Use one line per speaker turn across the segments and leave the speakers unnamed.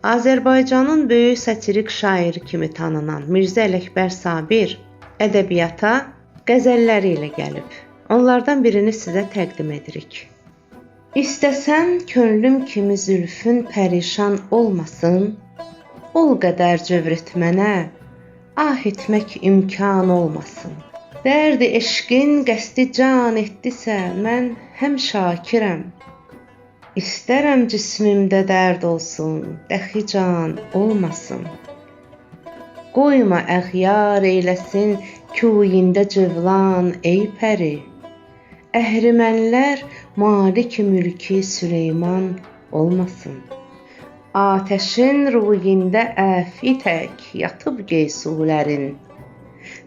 Azərbaycanın böyük satirik şairi kimi tanınan Mirzə Ələkbər Sabir ədəbiyyata qəzəlləri ilə gəlib. Onlardan birini sizə təqdim edirik. İstəsən könlüm kimi zülfün pərişan olmasın, ol qədər cövr et mənə, ah etmək imkan olmasın. Dərdi eşqin qəsdi can etdisə, mən həm şakirəm. İstərəm cismimdə dərd olsun, dəxi can olmasın. Qoyma əğyar eyləsin kuyində cövlan, ey pəri. Əhrimənlər malik mülki Süleyman olmasın. Atəşin ruyində əfi tək yatıb geysulərin.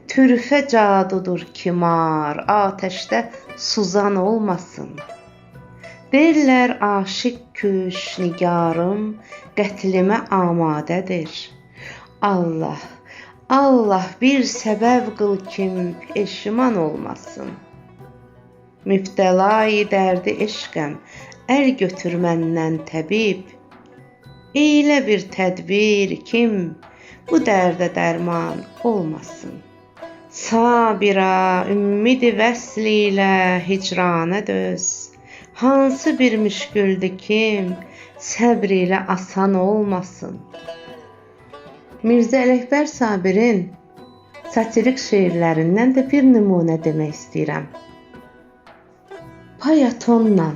Türfə cadudur ki mar, atəşdə suzan olmasın. Deyirlər aşiq küş nigarım qətlimə amadədir. Allah, Allah bir səbəb qıl kim peşiman olmasın. Mübtəlayı dərdi eşqəm, əl götür məndən təbib. Eylə bir tədbir kim bu dərdə dərman olmasın. Sabira ümmidi vəsl ilə hicranə döz. Hansı bir müşküldür kim səbr ilə asan olmasın. Mirzə Ələkbər Sabirin satirik şeirlərindən də bir nümunə demək istəyirəm. Payatonla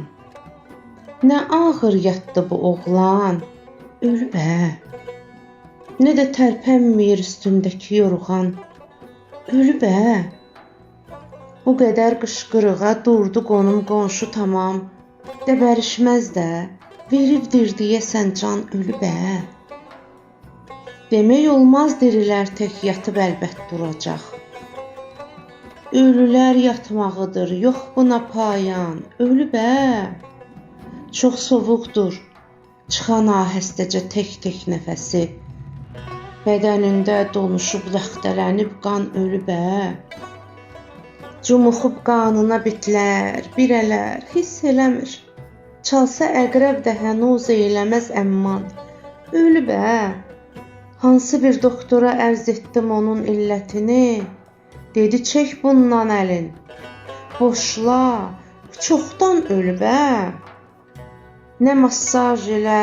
nə ağır yatdı bu oğlan, ölüb ə. Nə də tərpənmir üstündəki yorğan, ölüb ə. Bu qədər qışqırığa durdu qonum qonşu tamam. Də bərişməz də, veribdir deyəsən can, ölüb ə. Demək olmaz dirilər tək yatıb əlbət duracaq. Ölülər yatmağıdır, yox buna payan, ölüb ə. Çox sovuqdur, çıxan ahəstəcə tək-tək nəfəsi. Bədənində donuşub ləxtələnib qan, ölüb ə. Cumuxub qanına bitlər, birələr, hiss eləmir. Çalsa əqrəb də hənuz eyləməz əmman, ölüb ə. Hansı bir doktora ərz etdim onun illətini, dedi çək bundan əlin, boşla, bu çoxdan ölüb ə. Nə massaj ilə,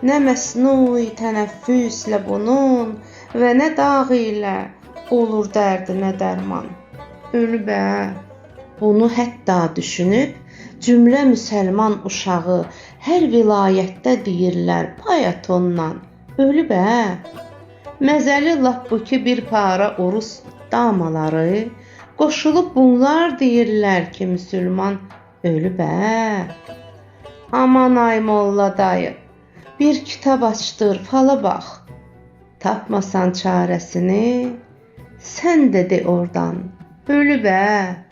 nə məsnui tənəffüslə bunun və nə dağ ilə olur dərdinə dərman, ölüb ə. Bunu hətta düşünüb cümlə müsəlman uşağı hər vilayətdə deyirlər payatonla, ölüb ə. Məzəli lap bu ki bir para orus damaları qoşulub bunlar deyirlər ki müsəlman ölüb ə. Aman ay molla dayı, bir kitab açdır, fala bax. Tapmasan çarəsini, sən də de ordan, ölüb ə.